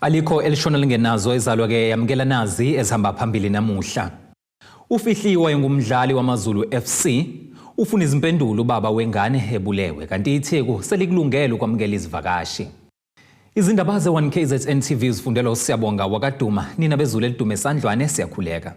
Alikho elishona lingenazo ezalwa ke yamukela nazi ezihamba phambili namuhla. Ufihliwe ngumdlali wamaZulu FC ufuna izimpendulo ubaba wengane ebulewe kanti iTheku selikulungele ukwamukela izivakashi. Izindaba ze-1KZN TV zifundelwa uSiyabonga wakaduma nina bezulu elidume esandlwane siyakhuleka.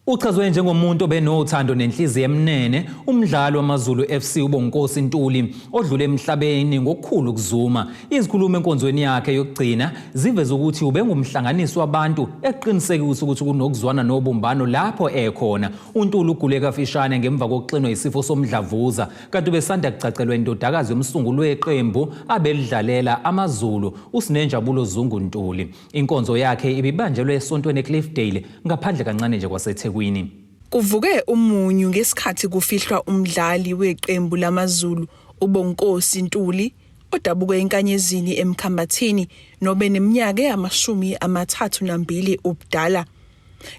Uchazwe njengomuntu obenothando nenhliziyo emnene umdlali wamaZulu FC uBonginkosi Ntuli odlule emhlabeni ngokukhulu ukuzuma. Izikhulumi enkonzweni yakhe yokugcina ziveze ukuthi ubengumhlanganisi wabantu eqinisekisa ukuthi kunokuzwana nobumbano lapho ekhona. UNtuli ugule kafishane ngemva kokuxinwa isifo somdlavuza kanti ubesanda kucacelwa indodakazi yomsunguli weqembu abelidlalela AmaZulu uSinenjabulo Zungu Ntuli. Inkonzo yakhe ibibanjelwe esontweni eCliffdale ngaphandle kancane nje kwaseThekwini. Kuvuke umunyu ngesikhathi kufihlwa umdlali weqembu lamaZulu uBonginkosi Ntuli odabuka eNkanyezini eMkhambathini nobeneminyaka eyamashumi amathathu nambili ubudala.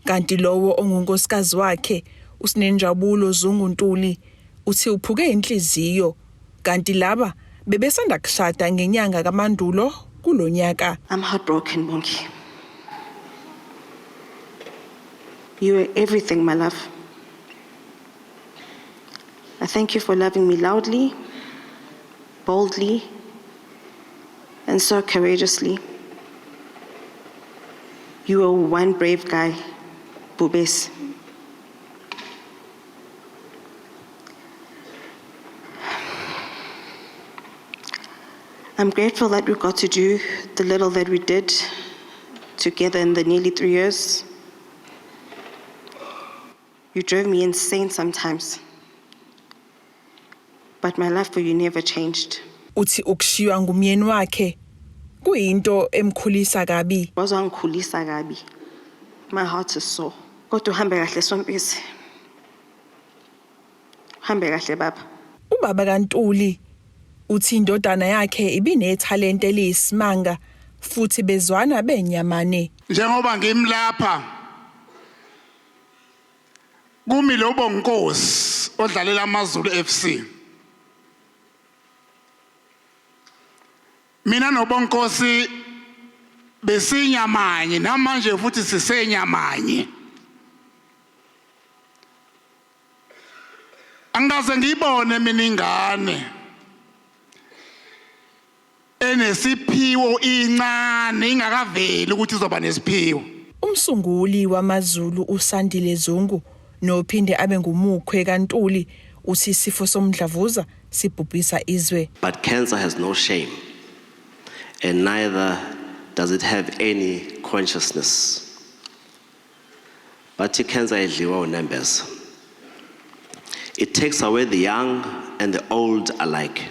Kanti lowo ongunkosikazi wakhe uSinenjabulo Zungu Ntuli uthi uphuke inhliziyo kanti laba bebesanda kushada ngenyanga kaMandulo kulo nyaka. I'm heartbroken, Bongi. You were everything, my love. I thank you for loving me loudly, boldly, and so courageously. You were one brave guy, Bubes. I'm grateful that we got to do the little that we did together in the nearly 3 years. You drove me insane sometimes, but my love for you never changed. Uthi ukushiywa ngumyeni wakhe kuyinto emkhulisa kabi. Waze wangikhulisa kabi. My heart is sore. Kodwa uhambe kahle Sompisi. Uhambe kahle baba. Ubaba kaNtuli uthi indodana yakhe ibinethalente eliyisimanga futhi bezwana benyamane. Njengoba ngimlapha kumi lo Bonginkosi odlalela AmaZulu FC. Mina noBonginkosi besinyamanye namanje futhi sisenyamanye. Angikaze ngiyibone mina ingane enesiphiwo incane ingakaveli ukuthi izoba nesiphiwo. Umsunguli wamaZulu uSandile Zungu nophinde abe ngumukhwe kaNtuli uthi isifo somdlavuza sibhubhisa izwe. But cancer has no shame and neither does it have any consciousness. Bathi cancer idliwa unembeza. It takes away the young and the old alike.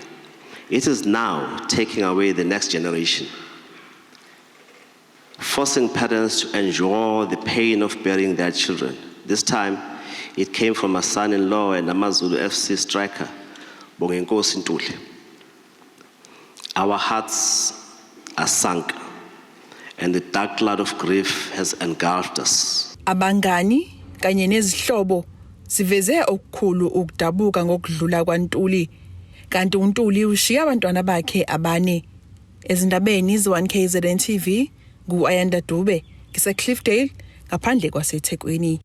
It is now taking away the next generation, forcing parents to endure the pain of burying their children. This time, it came from a son-in-law and AmaZulu FC striker, Bonginkosi Ntuli. Our hearts are sunk and the dark cloud of grief has engulfed us. Abangani kanye nezihlobo ziveze okukhulu ukudabuka ngokudlula kwaNtuli. Kanti uNtuli ushiya abantwana bakhe abane. Ezindabeni ze-1KZN TV ngu-Ayanda Dube ngiseCliffdale ngaphandle kwaseThekwini.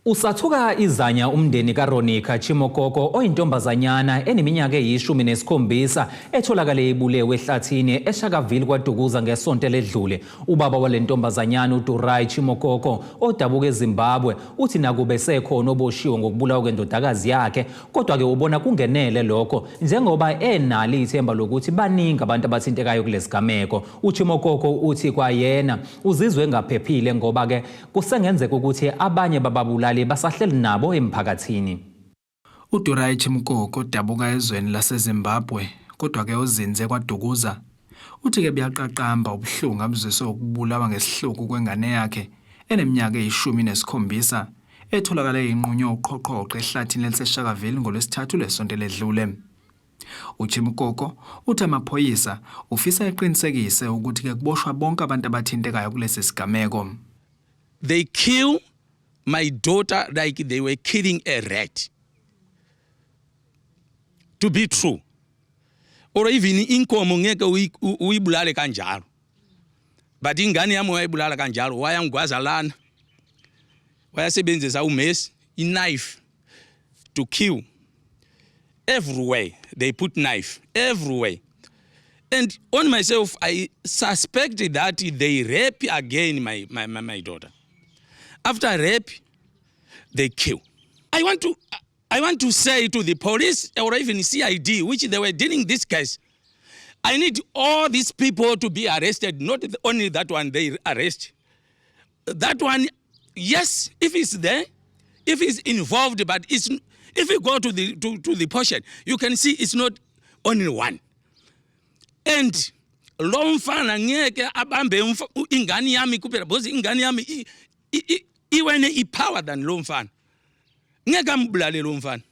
Usathuka izanya umndeni kaRonica Chimokoko oyintombazanyana eneminyaka eyishumi nesikhombisa etholakale ibulewe ehlathini eShakaville kwaDukuza ngesonto eledlule. Ubaba wale ntombazanyana uDurai Chimokoko odabuka eZimbabwe uthi nakube sekhona oboshiwe ngokubulawa kwendodakazi yakhe kodwa-ke ubona kungenele lokho njengoba enalo ithemba lokuthi baningi abantu abathintekayo kulesigameko. UChimokoko uthi kwayena uzizwe engaphephile ngoba-ke Kusengenzeka ukuthi abanye bababulali basahleli nabo emphakathini. UDurai Chimukoko odabuka ezweni laseZimbabwe kodwa-ke ozinze KwaDukuza, uthi-ke buyaqaqamba ubuhlungu abuzwiswe ukubulawa ngesihluku kwengane yakhe eneminyaka eyishumi nesikhombisa etholakale inqunywe uqhoqhoqho ehlathini eliseShakaville ngoLwesithathu lwesonto eledlule. UChimukoko uthi amaphoyisa ufisa eqinisekise ukuthi ke kuboshwa bonke abantu abathintekayo kulesi sigameko. They kill my daughter like they were killing a rat. To be true. Or even inkomo ngeke uyibulale kanjalo, but ingane yami wayibulala kanjalo, wayangigwaza lana, wayasebenzisa umesi, i-knife to kill. Everywhere they put knife, everywhere. And on myself, I suspect that they rape again my daughter. After rape, they kill. I want to say to the police or even CID, which they were dealing this case, I need all these people to be arrested, not only that one they arrest. That one, yes, if he's there, if he's involved, but it's, if you go to the portion, you can see it's not only one. And lo mfana ngeke abambe ingane yami kuphela, because ingane yami iwene i-power than lo mfana. Ngeke ambulale lo mfana.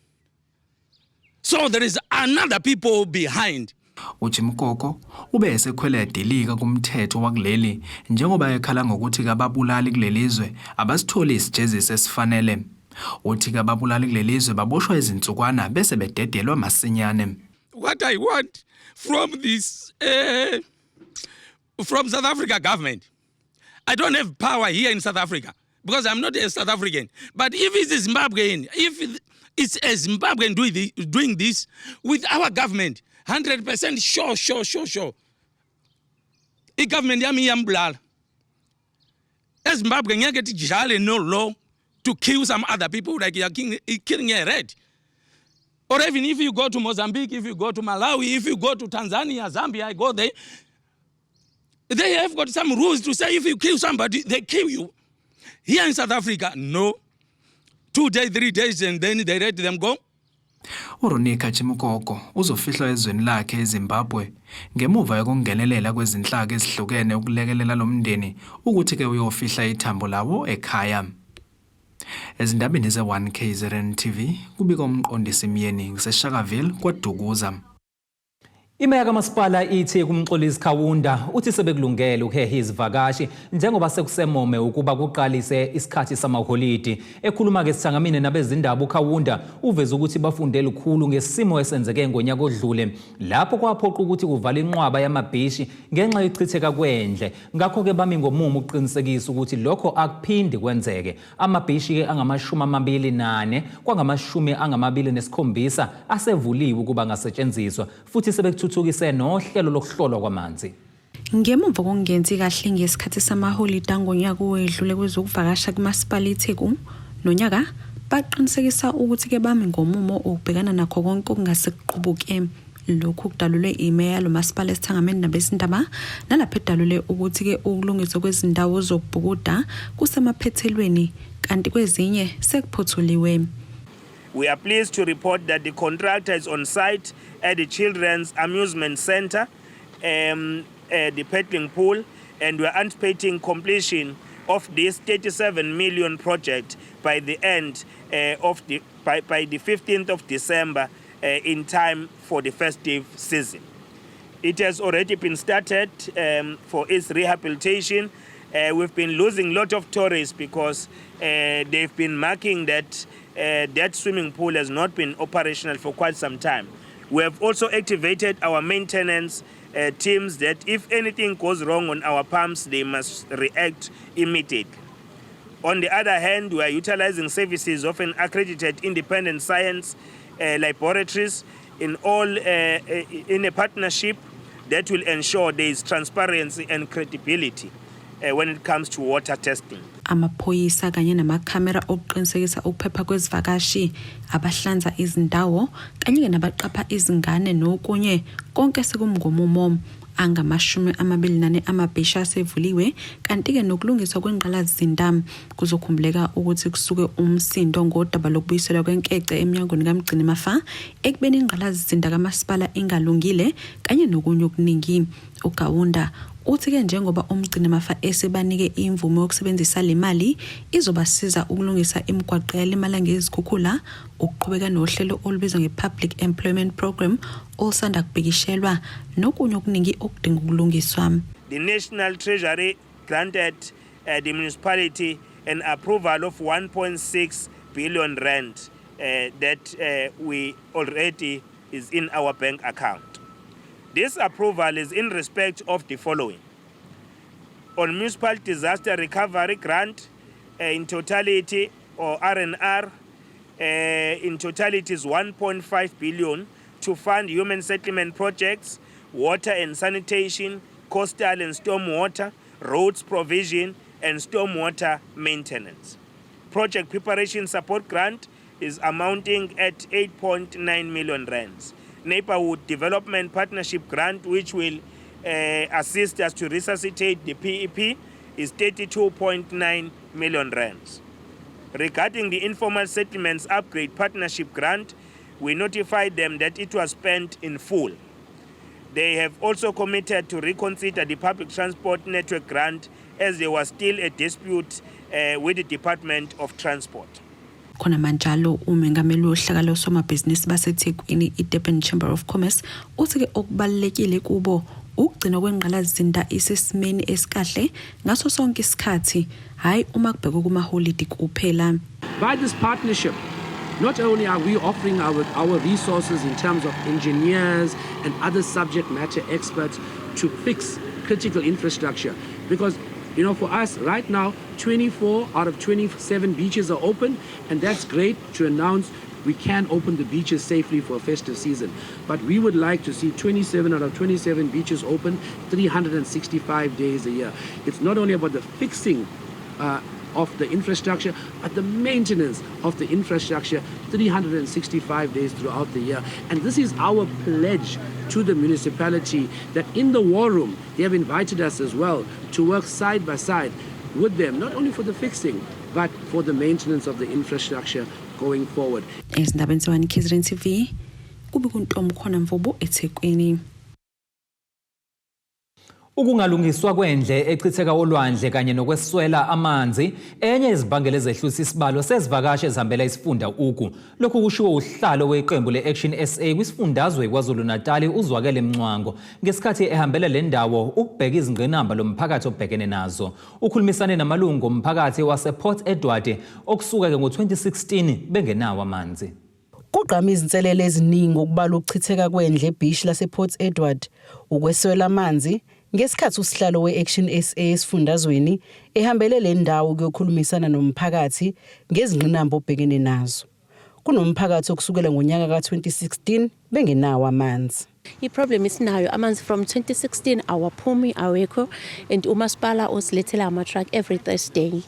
So there is another people behind. UChimukoko ube esekhwela edilika kumthetho wakuleli njengoba ekhala ngokuthi kababulali kuleli zwe abasitholi isijeziso esifanele. Uthi kababulali kuleli zwe baboshwa izinsukwana bese bededelwa masinyane. What I want from South Africa government. I don't have power here in South Africa because I'm not a South African. But if it's a Zimbabwean, if it's a Zimbabwean doing this with our government, 100% sure, sure, sure, sure. I-government yami iyambulala. EZimbabwe ngeke tijale no law to kill some other people like you are killing a rat. Or even if you go to Mozambique, if you go to Malawi, if you go to Tanzania, Zambia, I go there. They have got some rules to say if you kill somebody, they kill you. Here in South Africa, no. 2 days, 3 days, and then they let them go. uRonica Chimukoko uzofihlwa ezweni lakhe eZimbabwe ngemuva kokungenelela kwezinhlaka ezihlukene ukulekelela lo mndeni ukuthi-ke uyofihla ithambo lawo ekhaya. Ezindabeni ze-1 KZN TV kubika umqondisi Myeni ngiseShakaville kwaDukuza. Imeya kamasipala ithi kuMxolisi Khawunda uthi sebekulungele ukuheha izivakashi njengoba sekusemome ukuba kuqalise isikhathi samaholidi. Ekhuluma-ke sithangamini nabezindaba, uKhawunda uveze ukuthi bafunde lukhulu ngesimo esenzeke ngonyaka odlule lapho kwaphoqa ukuthi kuvale inqwaba yamabhishi ngenxa yokuchitheka kwendle. Ngakho-ke bami ngomumo ukuqinisekisa ukuthi lokho akuphindi kwenzeke. Amabhishi-ke angama-24 kwangama-27 asevuliwe ukuba angasetshenziswa futhi sebekuthuthukise nohlelo lokuhlolwa kwamanzi. Ngemuva kokungenzi kahle ngesikhathi samaholide angonyaka owedlule kwezokuvakasha kumasipala iTheku, nonyaka baqinisekisa ukuthi-ke bami ngomumo ukubhekana nakho konke okungase kuqubuke. Lokhu kudalulwe imeya yalo masipala esithangameni nabezindaba, nalapho edalule ukuthi-ke ukulungiswa kwezindawo zokubhukuda kusemaphethelweni kanti kwezinye sekuphothuliwe. We are pleased to report that the contractor is on site at the Children's Amusement Center, the paddling pool, and we are anticipating completion of this 37 million project by the end of the by the 15th of December, in time for the festive season. It has already been started for its rehabilitation. We've been losing a lot of tourists because they've been marking that that swimming pool has not been operational for quite some time. We have also activated our maintenance teams that if anything goes wrong on our pumps, they must react immediately. On the other hand, we are utilizing services of an accredited independent science laboratories in a partnership that will ensure there is transparency and credibility when it comes to water testing. Amaphoyisa kanye namakhamera okuqinisekisa ukuphepha kwezivakashi, abahlanza izindawo kanye nabaqapha izingane nokunye konke sekungomumo. Angama-24 amabhishi asevuliwe kanti-ke nokulungiswa kwengqalasizinda. Kuzokhumbuleka ukuthi kusuke umsindo ngodaba lokubuyiselwa kwenkece emnyangweni kamgcinimafa ekubeni ingqalasizinda kamasipala ingalungile kanye nokunye okuningi. UKhawunda uthi-ke njengoba umgcinimafa esebanike imvume yokusebenzisa le mali, izobasiza ukulungisa imigwaqo yalimala ngezikhukhula, ukuqhubeka nohlelo olubizwa nge-Public Employment Program olusanda kubhikishelwa nokunye okuningi okudinga ukulungiswa. The National Treasury granted the municipality an approval of 1.6 billion rand that we already is in our bank account. This approval is in respect of the following. On municipal disaster recovery grant in totality or R&R in totality is 1.5 billion to fund human settlement projects, water and sanitation, coastal and stormwater, roads provision, and stormwater maintenance. Project preparation support grant is amounting at 8.9 million rands. Neighborhood Development Partnership Grant, which will assist us to resuscitate the PEP, is 32.9 million rands. Regarding the Informal Settlements Upgrade Partnership Grant, we notified them that it was spent in full. They have also committed to reconsider the Public Transport Network Grant as there was still a dispute with the Department of Transport. Khona manjalo umengameli wohlaka losomabhizinisi baseThekwini iDurban Chamber of Commerce uthi-ke okubalulekile kubo ukugcinwa kwengqalasizinda isesimeni esikahle ngaso sonke isikhathi hhayi uma kubhekwe kumaholidi kuphela. By this partnership, not only are we offering our resources in terms of engineers and other subject matter experts to fix critical infrastructure, because for us right now, 24 out of 27 beaches are open, and that's great to announce we can open the beaches safely for a festive season. But we would like to see 27 out of 27 beaches open 365 days a year. It's not only about the fixing of the infrastructure, but the maintenance of the infrastructure 365 days throughout the year. And this is our pledge to the municipality that in the war room, they have invited us as well to work side by side with them, not only for the fixing, but for the maintenance of the infrastructure going forward. Ezindabeni ze-1 KZN TV, kube kuntomkhona Mvubu eThekwini. Ukungalungiswa kwendle echitheka olwandle kanye nokweswela amanzi enye izibangela ezehlisa isibalo sezivakashi ezihambela isifunda ugu. Lokhu kushiwo usihlalo weqembu le-Action SA kwisifundazwe KwaZulu-Natal uZwakele Mncwango ngesikhathi ehambela le ndawo ukubheka izingqinamba lomphakathi obhekene nazo. Ukhulumisane namalungu omphakathi wasePort Edward okusuka-ke ngo-2016 bengenawo amanzi. Kugqama izinselele eziningi okubala ukuchitheka kwendle ebhishi lasePort Edward, ukweswela amanzi, ngesikhathi usihlalo we-Action SA esifundazweni ehambele le ndawo ukuyokhulumisana nomphakathi ngezingqinamba obhekene nazo. Kunomphakathi okusukela ngonyaka ka-2016 bengenawo amanzi. I-problem esinayo amanzi from 2016 awaphumi, awekho, and umasipala osilethela ama-truck every Thursday.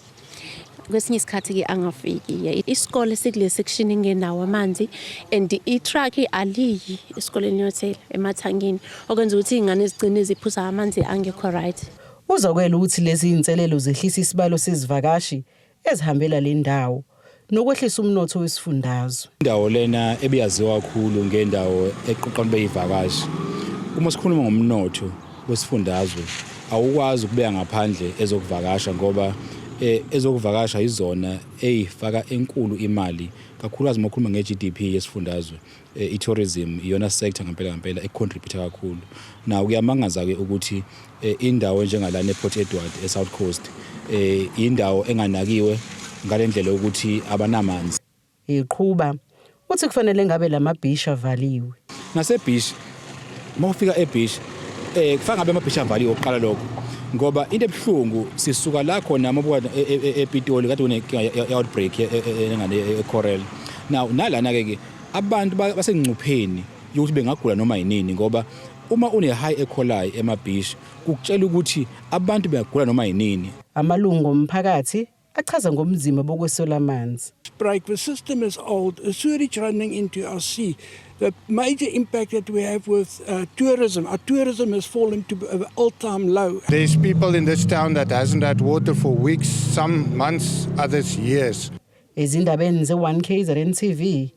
Kwesinye isikhathi-ke angafiki. Isikole sikule section ingenawo amanzi and i-truck aliyi esikoleni yothela emathangini, okwenza ukuthi iy'ngane zigcine ziphuza amanzi angekho right. Uzokwela ukuthi lezi zinselelo zehlisa isibalo sezivakashi ezihambela le ndawo nokwehlisa umnotho wesifundazwe. Indawo lena ebiyaziwa kakhulu ngendawo eqoqa beyivakashi. Uma sikhuluma ngomnotho wesifundazwe awukwazi ukubeka ngaphandle ezokuvakasha ngoba ezokuvakasha izona eyifaka enkulu imali kakhulukazi uma ukhuluma nge-GDP yesifundazwe. I-tourism iyona sector ngempela ngempela econtribute kakhulu. Now kuyamangaza-ke ukuthi indawo enjengalana ePort Edward eSouth Coast indawo enganakiwe ngale ndlela yokuthi abanamanzi. Iqhuba uthi kufanele ngabe lamabhishi avaliwe. Nasebhishi uma ufika ebhishi kufanele ngabe amabhishi avaliwe oqala lokho, ngoba into ebuhlungu sisuka la khona uma ubuka ePitoli kade kunenkinga ye-outbreak engane eCorel. Now nalana ke abantu basengcupheni yokuthi bengagula noma yinini, ngoba uma une high E. coli emabhishi kukutshela ukuthi abantu bengagula noma yinini. Amalungu omphakathi achaza ngobunzima bokweswela amanzi. Break. The system is old, the sewage running into our sea. The major impact that we have with tourism, our tourism has fallen to an all-time low. There's people in this town that hasn't had water for weeks, some months, others years. Ezindabeni ze-1 KZN TV,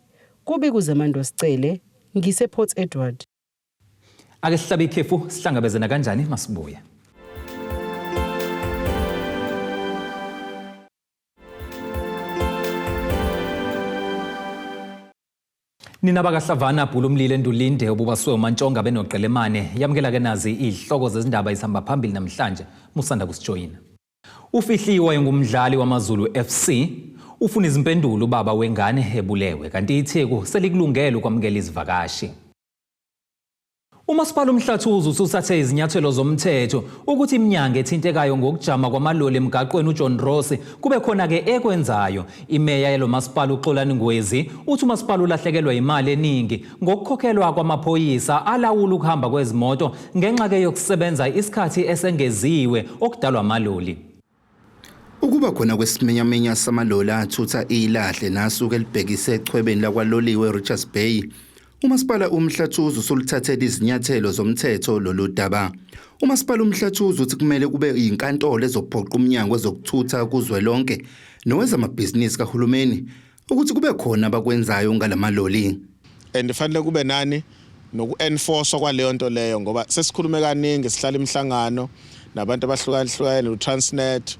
kube kuZemando Sicele, ngise Port Edward. Ake sihlabe ikhefu sihlangabezana kanjani masibuye. Nina bakahlavana bhula umlilo endulinde obubaswe uMantshonga benoqelemane. Yamukela ke nazi izihloko zezindaba ezihamba phambili namhlanje musanda kusijoyina. Ufihliwe ngumdlali wamaZulu FC ufuna izimpendulo ubaba wengane ebulewe kanti iTheku selikulungele ukwamukela izivakashi. Umasipala uMhlathuze usuthathe izinyathelo zomthetho ukuthi iminyango ethintekayo ngokujama kwamaloli emgaqweni uJohn Ross kube khona-ke ekwenzayo. Imeya yalo masipala uXolani Ngwezi uthi umasipala ulahlekelwa imali eningi ngokukhokhelwa kwamaphoyisa alawula ukuhamba kwezimoto ngenxa-ke yokusebenza isikhathi esengeziwe okudalwa amaloli. Ukuba khona kwesiminyaminya samaloli athutha ilahle nasuke elibhekise echwebeni lakwaloliwe eRichards Bay, umasipala uMhlathuze usuluthathele izinyathelo zomthetho lolu daba. Umasipala uMhlathuze uthi kumele kube yinkantolo ezophoqa umnyango wezokuthutha kuzwelonke nowezamabhizinisi kahulumeni ukuthi kube khona abakwenzayo ngalamaloli. And fanele kube nani noku-enforce kwaleyo nto leyo, ngoba sesikhulume kaningi, sihlala imihlangano nabantu abahlukahlukene, uTransnet,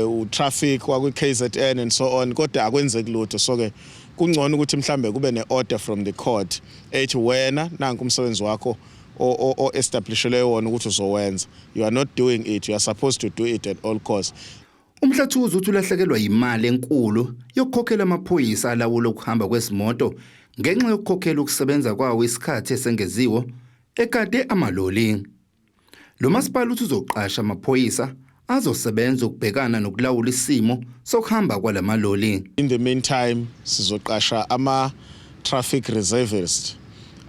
utraffic wakwi-KZN and so on, kodwa akwenzeki lutho. So ke kungcono ukuthi mhlambe kube ne-order from the court ethi wena nanku umsebenzi wakho o-establishelwe wona ukuthi uzowenza. You are not doing it, you are supposed to do it at all costs. Umhlathuze uthi ulahlekelwa yimali enkulu yokukhokhela amaphoyisa alawula ukuhamba kwezimoto ngenxa yokukhokhela ukusebenza kwawo isikhathi esengeziwe ekade amaloli. Lo masipala uthi uzoqasha amaphoyisa azosebenza ukubhekana nokulawula isimo sokuhamba kwalamaloli. In the meantime sizoqasha ama-traffic reservist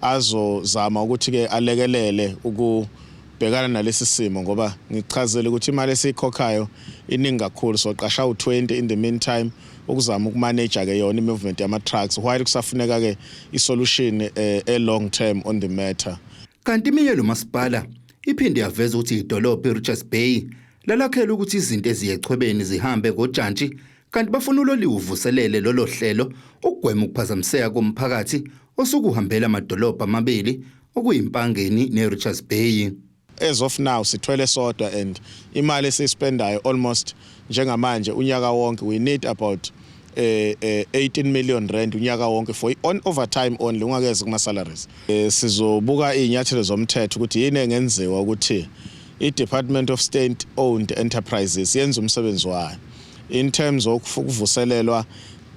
azozama ukuthi-ke alekelele ukubhekana nalesi simo, ngoba ngichazele ukuthi imali esiyikhokhayo iningi kakhulu. Soqasha u-20 in the meantime ukuzama ukumanage-ke yona i-movement yama-trucks while kusafuneka-ke i-solution e-long term on the matter. Kanti imeya lo masipala iphinde yaveza ukuthi idolobha iRichards Bay lalakhela ukuthi izinto eziyechwebeni zihambe ngojantshi, kanti bafuna uloliwe uvuselele lolo hlelo ukugwema ukuphazamiseka komphakathi osuke uhambela amadolobha amabili okuyiMpangeni neRichards Bay. As of now sithwele sodwa, and imali esiyispendayo almost njengamanje unyaka wonke, we need about 18 million rand unyaka wonke for on overtime only, ungakezi kuma salaries. Sizobuka izinyathelo zomthetho ukuthi yini engenziwa ukuthi i-Department of State Owned Enterprises yenze umsebenzi wayo in terms of ukuvuselelwa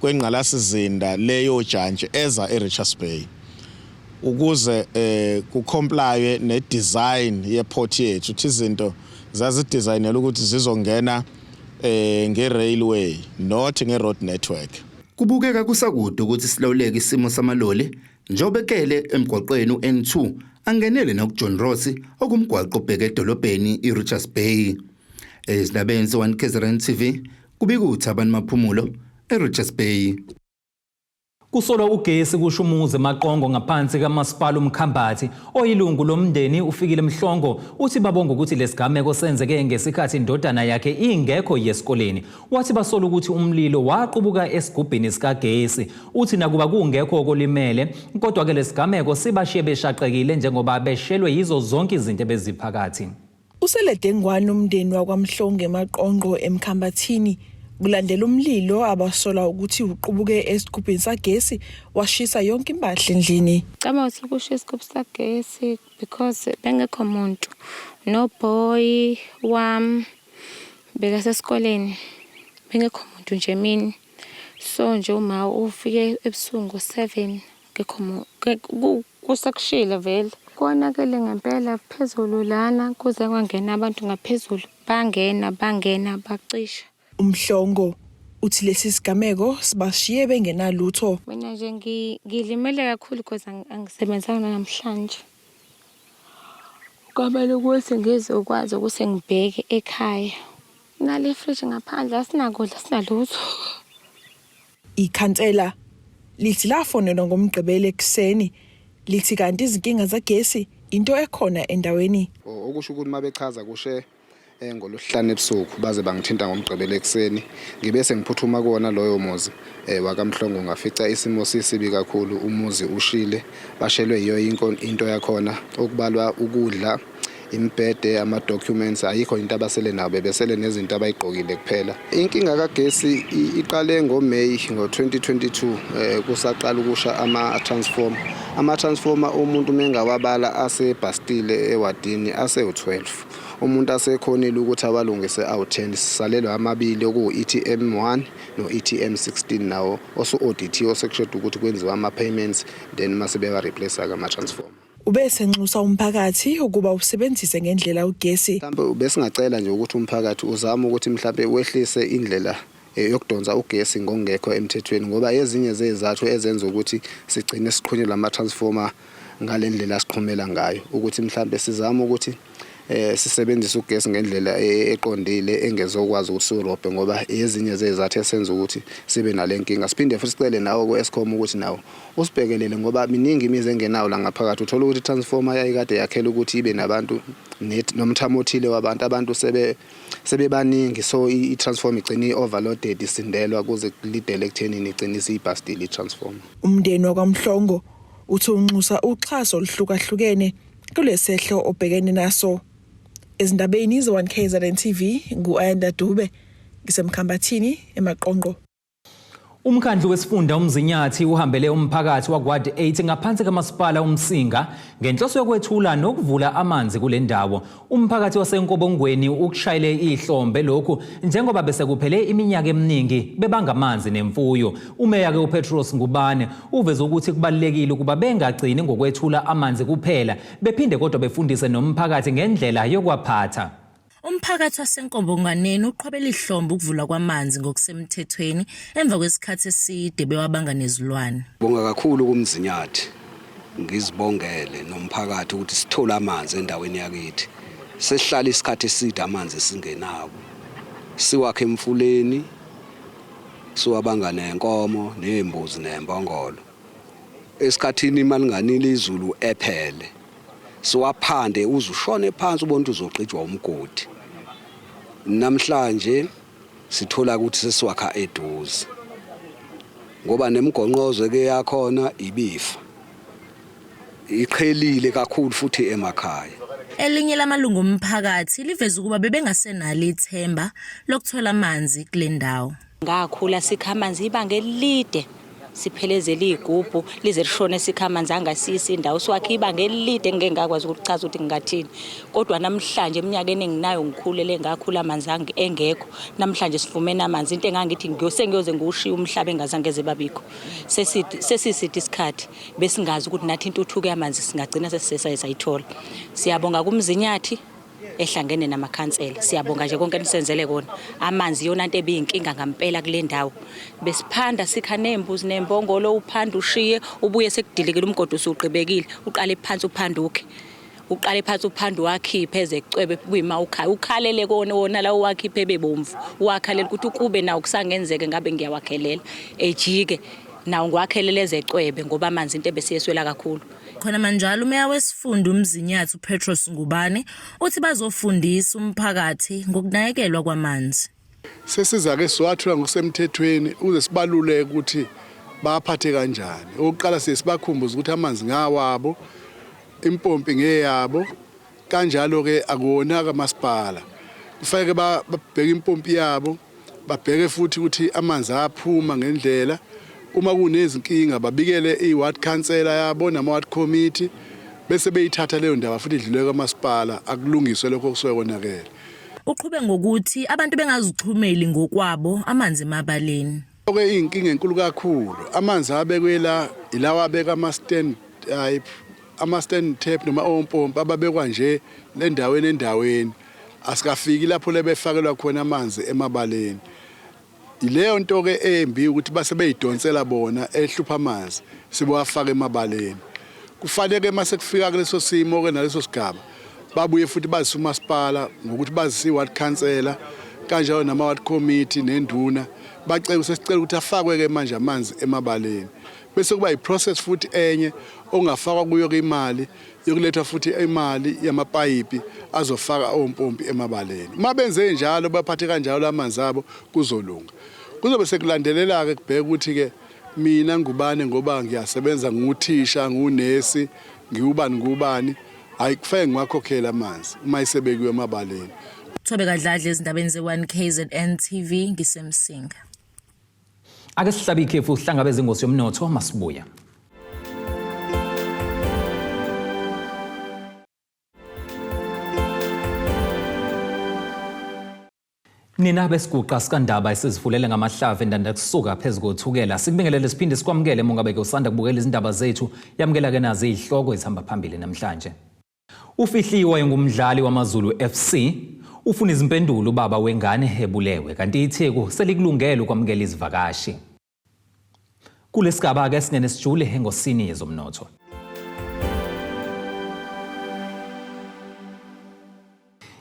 kwengqalasizinda leyo jantshi eza eRichards Bay, ukuze kucomplywe ne-design ye-port yethu, ukuthi izinto zazidesignelwe ukuthi zizongena nge-railway, not nge-road network. Kubukeka kusakude ukuthi silawuleke isimo samaloli njengoba ekele emgwaqweni u-N2 angenele nakuJohn Ross, okumgwaqo obheke edolobheni iRichards Bay. Ezindabeni ze-1 KZN TV, kubika uThabani Maphumulo eRichards Bay. Kusolwa ugesi kusho umuzi eMaqongo ngaphansi kamasipala uMkhambathi. Oyilungu lomndeni uFikile Mhlongo uthi babonga ukuthi lesigameko senzeke ngesikhathi indodana yakhe ingekho yesikoleni. Wathi basola ukuthi umlilo waqubuka esigubhini sikagesi. Uthi nakuba kungekho okolimele, kodwa ke lesigameko sibashiye beshaqekile njengoba beshelwe yizo zonke izinto ebeziphakathi. Usele dengwane umndeni wakwaMhlongo eMaqonqo eMkhambathini kulandela umlilo abasola ukuthi uqubuke esigubhini sagesi washisa yonke impahla endlini. Cabanga ukuthi kusho isigubhu sagesi because bengekho muntu. No boy wami bekasesikoleni, bengekho muntu nje emini. So nje uma ufike ebusuku ngo-7, ngekho kusekushile vele. Konakele ngempela phezulu lana, kuze kwangena abantu ngaphezulu, bangena bangena bacisha. Umhlongo uthi lesi sigameko sibashiye bengenalutho. Mina nje ngilimele kakhulu because angisebenzanga namhlanje. Kwamele ukuthi ngizokwazi ukuthi ngibheke ekhaya. Nale fridge ngaphandle, asinakudla, asinalutho. Ikhansela lithi lafonelwa ngoMgqibelo ekuseni, lithi kanti izinkinga zagesi into ekhona endaweni. Okusho ukuthi uma bechaza kushe ngolwesihlanu ebusuku, baze bangithinta ngoMgqibelo ekuseni, ngibe sengiphuthuma kuwona loyo muzi wakaMhlongo, ngafica isimo sisibi kakhulu, umuzi ushile, bashelwe yiyo into yakhona, okubalwa ukudla, imibhede, ama-documents, ayikho into abasele nabo, bebesele nezinto abayigqokile kuphela. Inkinga kagesi iqale ngoMeyi ngo-2022, kusaqala ukusha ama-transformer. Ama-transformer umuntu mengawabala asebhastile ewadini asewu-12, umuntu asekhonile ukuthi awalungise awu-10, sisalelwa amabili okuwu-ETM 1 no-ETM 16, nawo osu-audit, osekushoda ukuthi kwenziwa ama-payments, then mase bewa-replace-ke ama-transformer. Ubesenxusa umphakathi ukuba usebenzise ngendlela ugesi. Mhlawumbe besingacela nje ukuthi umphakathi uzame ukuthi mhlawumbe wehlise indlela eh, yokudonsa ugesi ngokungekho emthethweni ngoba ezinye zezizathu ezenza ukuthi sigcine siqhunyelwa ama-transformer ngale ndlela siqhumela ngayo ukuthi mhlawumbe sizame ukuthi eh sisebenzise ugesi ngendlela e, eqondile engezokwazi ukuthi siwurobhe ngoba ezinye zezizathu esenza ukuthi sibe nale nkinga siphinde futhi sicele nawo ku-Eskom ukuthi nawo usibhekelele ngoba miningi imizi engenawo la ngaphakathi uthola ukuthi i-transformer yayikade yakhela ukuthi ibe nabantu nomthamo othile wabantu abantu sebe sebebaningi so i-transformer igcine i-overloaded isindelwa kuze kulidele ekuthenini igcine isiyibhastile i-transformer Umndeni wakwaMhlongo uthi unxusa uxhaso oluhlukahlukene kulesehlo obhekene naso. Ezindabeni ze-1 KZN TV ngu-Ayanda Dube ngisemkhambathini eMaqonqo. Umkhandlu wesifunda uMzinyathi uhambele umphakathi wakward 8 ngaphansi kamasipala uMsinga ngenhloso yokwethula nokuvula amanzi kule ndawo. Umphakathi waseNkobongweni ukushayele ihlombe lokhu njengoba bese kuphele iminyaka eminingi bebanga amanzi nemfuyo. Umeya-ke uPetros Ngubane uveze ukuthi kubalulekile ukuba bengagcini ngokwethula amanzi kuphela, bephinde kodwa befundise nomphakathi ngendlela yokwaphatha. Umphakathi waseNkombonganeni uqhwabela ihlombe ukuvulwa kwamanzi ngokusemthethweni emva kwesikhathi eside bewabanga nezilwane. Bonga kakhulu kuMzinyathi ngizibongele nomphakathi ukuthi sithole amanzi endaweni yakithi. Sesihlala isikhathi eside amanzi singenawo. Siwakhe emfuleni siwabanga nenkomo nezimbuzi nembongolo. Esikhathini malinganile izulu ephele siwaphande uze ushone phansi ubone ukuthi uzogqijwa umgodi namhlanje sithola ukuthi sesiwakha eduze ngoba nemigonqozo ke yakhona ibifa iqhelile kakhulu futhi emakhaya Elinye lamalungu omphakathi liveze ukuba bebengasenalo ithemba lokuthola amanzi kule ndawo. Ngakhula sikha amanzi ibanga elide siphelezela iy'gubhu lize lishone sikha amanzi angasisi indawo siwakhe ibanga elide engike ngakwazi ukuchaza ukuthi ngingathini kodwa namhlanje eminyakeni enginayo ngikhulele ngakhula amanzi engekho namhlanje sifumene amanzi into engangithi sengiyoze ngiwushiye umhlaba engazange eze babikho sesiside isikhathi besingazi ukuthi nathi intuthuko yamanzi singagcina sesisayithola siyabonga kumzinyathi ehlangene namakhansela siyabonga nje konke enisenzele kona amanzi iyona nto ebiyinkinga ngampela kule ndawo besiphanda sikha nembuzi nembongolo uphanda ushiye ubuye sekudilikile umgodi usuqibekile uqale phansi uphanda ukhe uqale phansi uphanda uwakhiphe eze kucwebe kuyima ukhaya ukhalele kona wona la uwakhiphe bebomvu uwakhalela ukuthi ukube nawo kusangenzeke ngabe ngiyawakhelela ejike nawo ngiwakhelele ezecwebe ngoba amanzi into ebesiyeswela kakhulu Khona manjalo umeya wesifunda uMzinyathi uPetros Ngubane uthi bazofundisa umphakathi ngokunakekelwa kwamanzi. Sesiza ke siwathula ngokusemthethweni ukuze sibaluleke ukuthi baphathe kanjani. Okokuqala siye sibakhumbuze ukuthi amanzi ngawabo, impompi ngeyabo, kanjalo ke akuwona kamasipala. Kufanele babheke impompi yabo babheke futhi ukuthi amanzi aphuma ngendlela uma kunezinkinga babikele i-ward councillor yabo nama-ward committee bese beyithatha leyo ndaba futhi idlule kamasipala akulungiswe lokho okusuke konakele. Uqhube ngokuthi abantu bengazixhumeli ngokwabo amanzi emabaleni. Ke iy'nkinga enkulu kakhulu amanzi abekwe la ilawa abeka ama-stand pipe ama-stand tap noma ompompi ababekwa nje endaweni endaweni asikafiki lapho lebefakelwa khona amanzi emabaleni ileyo nto ke embi ukuthi base beyidonsela bona ehlupha amanzi sibowafaka emabaleni kufanele mase kufika kuleso simo ke naleso sigaba babuye futhi bazise umasipala ngokuthi bazise i-ward councillor kanjalo nama-ward committee nenduna bacela sesicela ukuthi afakwe ke manje amanzi emabaleni bese kuba i-process futhi enye ongafakwa kuyo ke imali yokuletha futhi imali yamapayipi azofaka ompompi emabaleni uma benze njalo baphathe kanjalo amanzi abo kuzolunga kuzobe sekulandelela-ke kubheka ukuthi-ke mina ngubane ngoba ngiyasebenza nguthisha ngunesi ngiwubani ngubani hayi kufanele ngiwakhokhele amanzi uma esebekiwe emabaleni Thobeka Dladla ezindabeni ze-1 KZN TV ngisemsinga. Ake sihlabe ikhefu sihlangabeze ingosi yomnotho masibuya. Nina besiguqa sikandaba esizifulele ngamahlavu endanda kusuka phezu kothukela. Sikubingelele siphinde sikwamukele mongabe-ke usanda kubukela izindaba zethu. Yamukela-ke nazi izihloko ezihamba phambili namhlanje. Ufihliwe ngumdlali wamaZulu FC ufuna izimpendulo ubaba wengane ebulewe kanti iTheku selikulungele ukwamukela izivakashi. Kulesigaba-ke singene sijule engosini yezomnotho.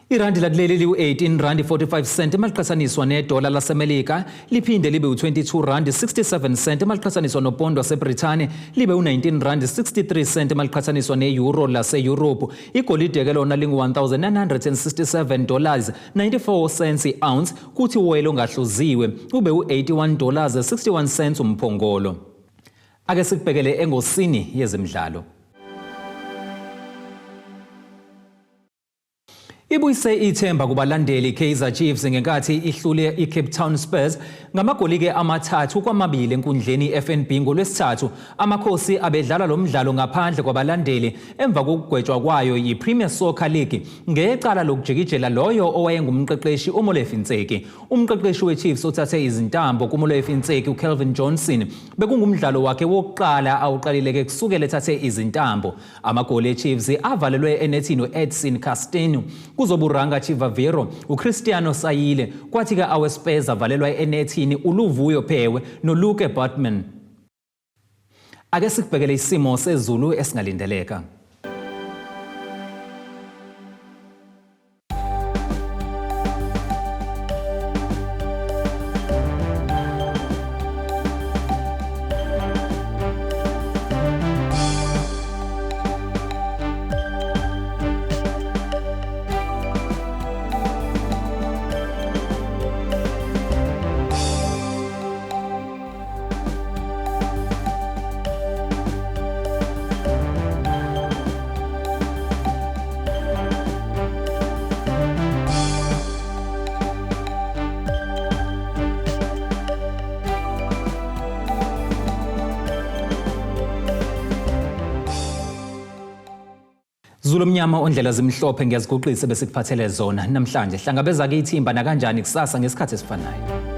Irandi lakuleli liwu-18 randi 45 cent emaliqhathaniswa nedola laseMelika liphinde libe u-22 randi 67 cent emaliqhathaniswa nopondo waseBrithani libe u-19 randi 63 cent emaliqhathaniswa ne-euro lase-Europe. Igolide-ke lona lingu-1967 dollars 94 cents i-ounce kuthi uwoyela ongahluziwe ube u-81 dollars 61 cents umphongolo. Ake sikubhekele engosini yezemidlalo. Ibuyise ithemba kubalandeli Kaizer Chiefs ngenkathi ihlule iCape Town Spurs ngamagoli-ke 3-2 enkundleni iFNB ngoLwesithathu. Amakhosi abedlala lo mdlalo ngaphandle kwabalandeli emva kokugwetshwa kwayo yiPremier Soccer League ngecala lokujikijela loyo owayengumqeqeshi uMolefi Ntseki. Umqeqeshi weChiefs othathe izintambo kuMolefi Ntseki uCalvin Johnson bekungumdlalo wakhe wokuqala awuqalile-ke kusukela ethathe izintambo. Amagoli eChiefs avalelwe enethini u-Edson Castillo, kuzoburanga Chivaviro, uCristiano Sayile, kwathi-ke aweSpurs avalelwa enethini uLuvuyo Phewe noLuke Baartman. Ake sikubhekele isimo sezulu esingalindeleka. Zulu omnyama ondlela zimhlophe ngiyaziguqisa besikuphathele zona namhlanje. Hlangabeza ke ithimba nakanjani kusasa ngesikhathi esifanayo.